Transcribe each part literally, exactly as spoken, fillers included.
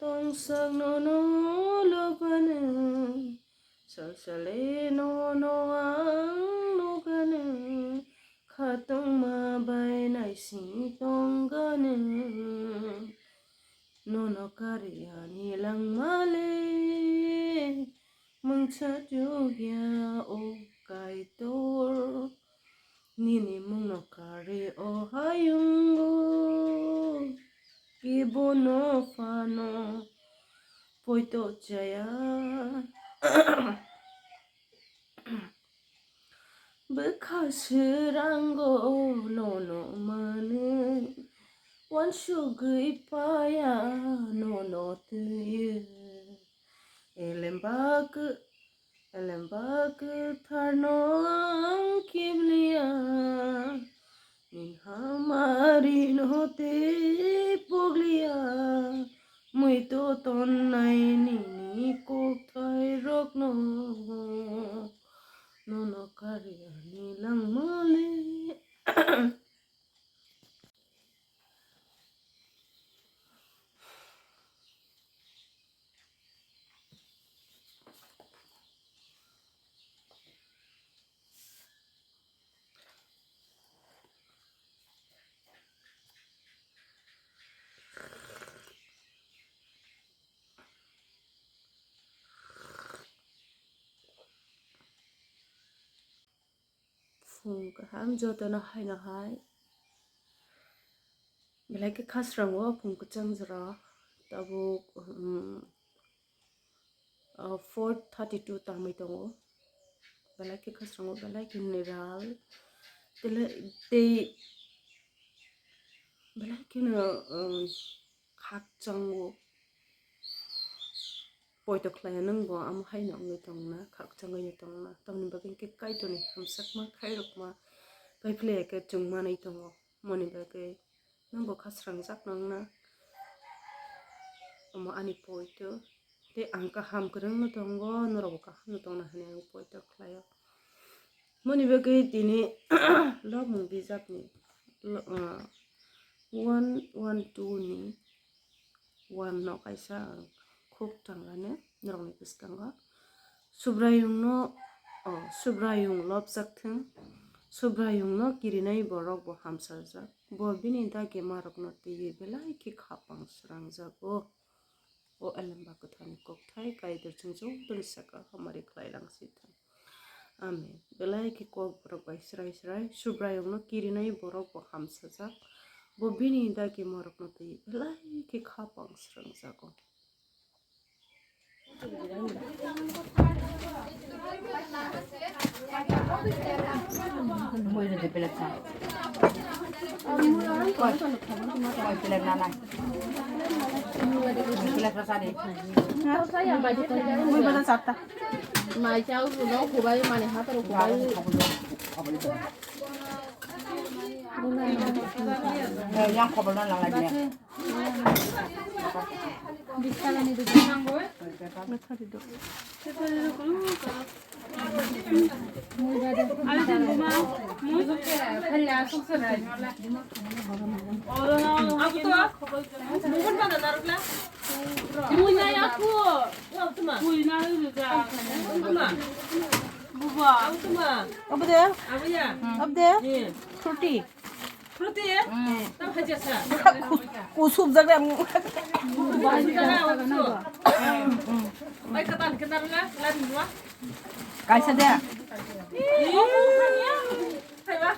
Tongsak nono lobano, salsale nono ang nugano, khatungma bai naising tongano. Nono kari ani langmale, mungsa chukya o Kaitor. Nini mungno kari o hayungo, kibono phano poito chaya. Bwkha swrango nono mani, wansugwi paya nono twiyo. Elembak, elembak tharno ang kibliya, nini hamari no tei pogliya, muitu tonnai nini kokthai rokno, nono kari ani langmale. Phung kaham jotono haino hai. Belai khe khasrango phung kwchang jora. Tabuk, um, uh, four thirty two tangwi tongo. Belai khe khasrango, belai khe niral. Tele-, tei belai kheno, um, khakchango. Poito khlaiya nwng bo amo haino wngwi tongna, khakchangwi tongna. Tamoni bagwi khe Kaitorni hamjakma khairokma paiphlaiya khe chwng manwi tongo. Moni bagwi nwng bo khasrangjak nangna. Omo ani poito. Tei ang kaham kwrwngno tongo, norokbo kahamno tongna hwnwi ang poito khlaio. Moni bagwi tini lobmung bijakni lo-, ah, one one two ni one no kaisa ang khuk tanglani norokni bwskango. Subraiyungno, oh, Subraiyung lobjak thung, Subraiyungno kirinai borok bo hamsajak, bo bini dagimarokno twiwi belai khe khapang srangjago. O Elembak Kwtharni kokthai Kaitor chwng jotono saka hamari khlai lang si thang. Amen. Belai khe kok borok bai srai srai, Subraiyungno kirinai borok bo hamsajak, bo bini dagimarokno twiwi belai khe khapang srangjago. Mai chao no kubai mani hataro kubai. Yang khobor na lang lagi. Obo de? Obo de? Fruity. Fruity? Tam haja sa. Kusuk jaga. Bai katan kenar la, lan dua. Kaisa de. Hai ba.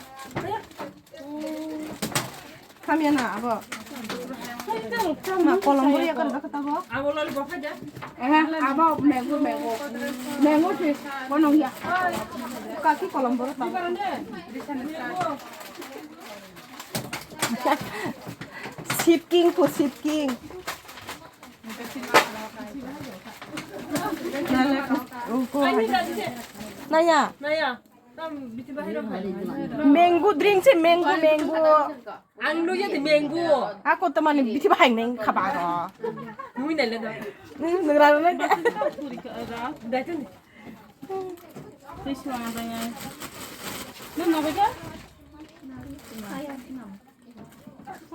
Khamya na abo. Ma kolom bori akan kata bo. Abo lali bo haja. Eh, abo mango, mango. Mango si bono ya. Kaki kolom boro ta. Sip king ko sip king. Naya. Naya. Mango drink se mango, mango. Ang nugya de mango. Ako tamani bithi bahai neng khaba ro. Mui nai le do. Nung ra nai. Dai tun. Tei suang dai nai. Nung na bega?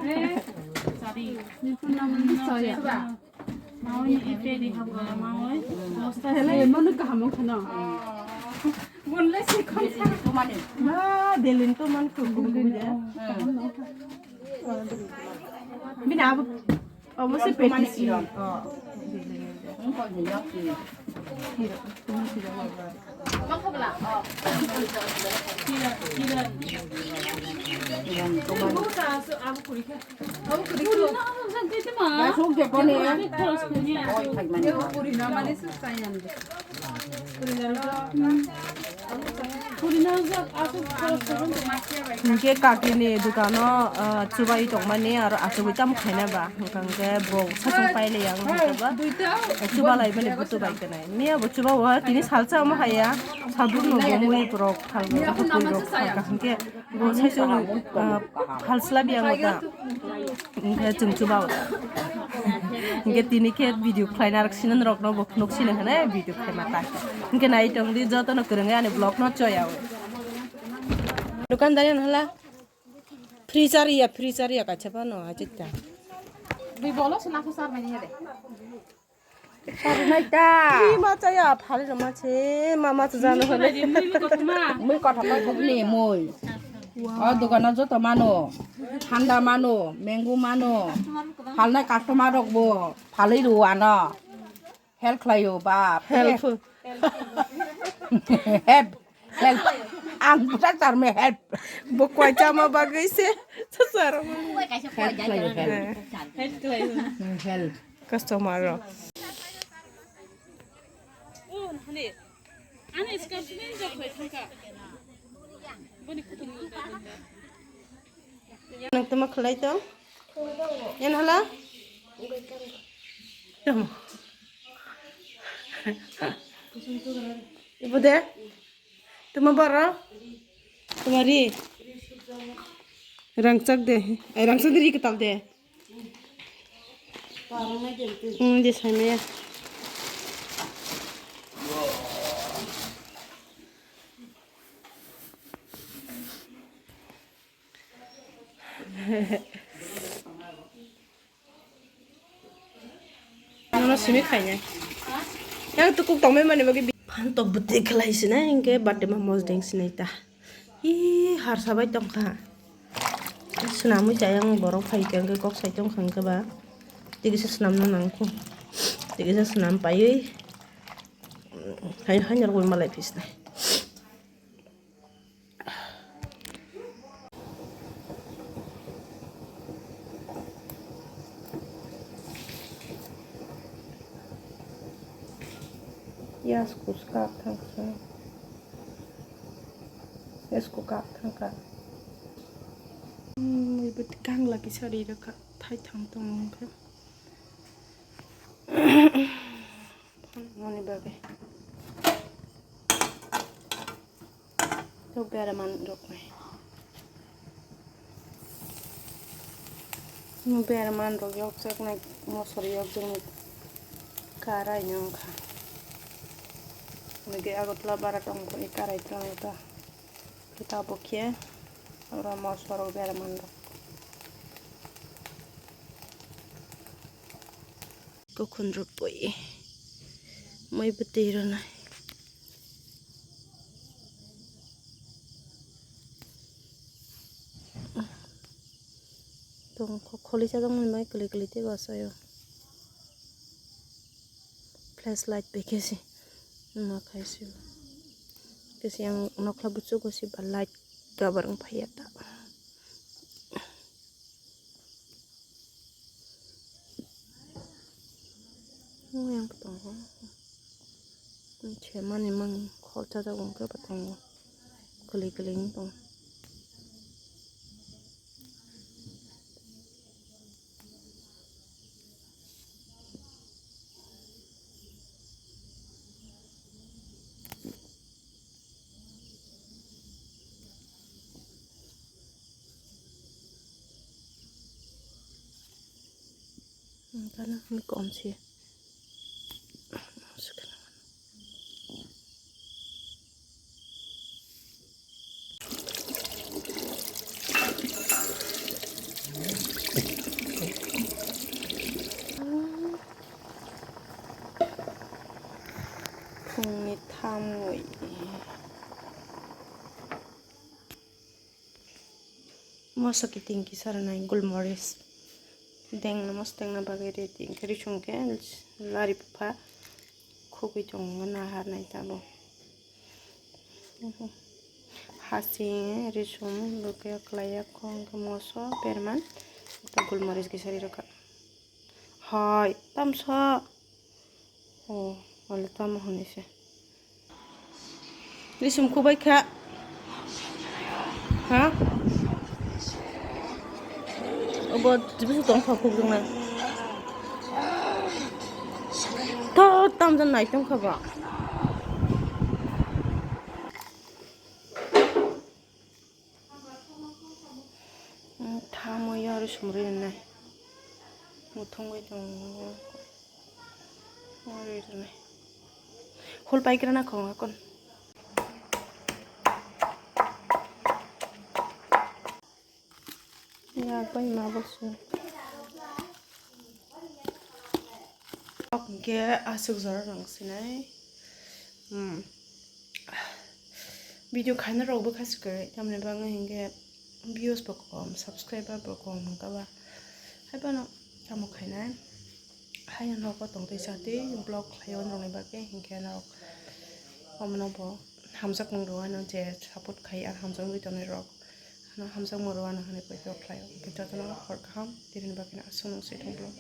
Eh, sorry. Sorry. Maui ni ipe di habo, maui. Mosta hele, se. Manu kaham wng khana. Bunle se khon sa. Ma, delin to man ko ko ko ya. Bini abo, abo se peti si. Oh. Hinkhe kakini dukano, ah, chubai tongmani aro achugwi tamo khaina ba, hwnkha hwnkhe bo sachung pailaiya wngkha ba, chuba laimani butu bai kwnai. Miya bo chuba o tini salsa omo haiya, sabrukno bo mui borok phalgo, bukui rok phalka hwnkhe bo saichung, ah, phalsla biya wngkha. Hwnkhe chwng chuba o. Hwnkhe tini khe video khlaina rok sinan rokno bo phunuk sino hwnwi video khlaima ta. Hwnkhe nai tongdi jotono kwrwngwi ani vlog no choya o. Dukandari hala. Freezer ya, freezer ya kaisa phano hachita. Bui bolo suna ko sar mani de. Sar nai ta. Ni ma cha ya phali roma che, ma ma cha jano hole. Mui kotha mai bugni mui. O dogano joto mano. Thanda mano, mango mano. Phalnai customer rok bo phalwi rw ano. Help khlaio bap. Help. Help. Help. Ang bwsa charme help. Bo kwai chama bagwi se sachar. Help khlaio, help. Help khlaio. Hmm, help. Customer rok. Nang tama khlai tong? Yan hala? Tamo. Ibu de? Tuma bara? Tuma ri? Rangchak de. Ai, rangchak de ri ketal de. Hmm, de sai maya. Nono simi khainai. Yang tukuk tongmai mani bagwi bi-, phan to bwtwi khlai sinai, hinkhe birthday ma mosdeng sinai ta. Ih, harsa bai tongkha. Swnamwi chayang borok phaikha, hinkhe kok sai tongkha, hinkhe ba. Tikisa swnamna nangkho. Tikisa swnam paiwi. Hai, hai, norok bai malai phisnai. Yasku kap thangkha. Yasku kap thangkha. Hmm, ibo kangla kisa ri rwkha. Thai thang tong wngkha. Moni bagwi. Tok bera man rok nai. Mo bera man rok yok jak nai, mosor yok jak nai. Karai nang kha. Nigi Agartala bara tong ko, i karai tong ta. Kita bokhe oro mosor rok bera man rok. Kokhon rwpui mui bwtwi rwnai. Tong kho-, kholi chajak nai mai kwlwi kwlwi tei basaio. Flashlight bai khe se ma khai se. Khe se yang nokla buchugo se ba light cover wng phaiya ta. Yang tongo. Chemani mang khorcha jago hwnkhe bo tongo. Kwlwi kwlwi wng tongo. Kana mi kom si. Tamwi. Moso kiting kisa rwnai gulmoris. Dengna moso dengna bagwi ready. Hwnkhe risum khe lari bupha khugui tongo naharnai tabuk. Hasing, risum, bwkhe kwlaiya kho, hwnkhe moso, berman, gulmoris kisa ri rwkha. Hai, tamsa. Oh, wale tamo hwnwi se. Risum kubai kha. Ha? Obo jibusu tong kha kuk jongna. To tamjan nai tong kha ba. Tamo yari sumri nai. Muthungwi tongo. Ori rwnai. Hol paikrana khong akon. Ya, bai ma bosu. Hwnkhe aswk jora rang sinai. Hmm. Video khaina rok bwkha swkhe, tamni bagwi hinkhe views bo kom, subscriber bo kom hwnkha ba. Haiphano tamo khainai. Haino nogo tongtwi chatwi vlog khlaio norokni bagwi, hinkhe norok omono bo hamjakmung rwano je support khai, ang hamjakmung tongnairok ano hamjakmung rwano hwnwi koi vlog khlaio. Hinkhe jotono hor kaham, tini bagwino aswk nung swi thung vlog.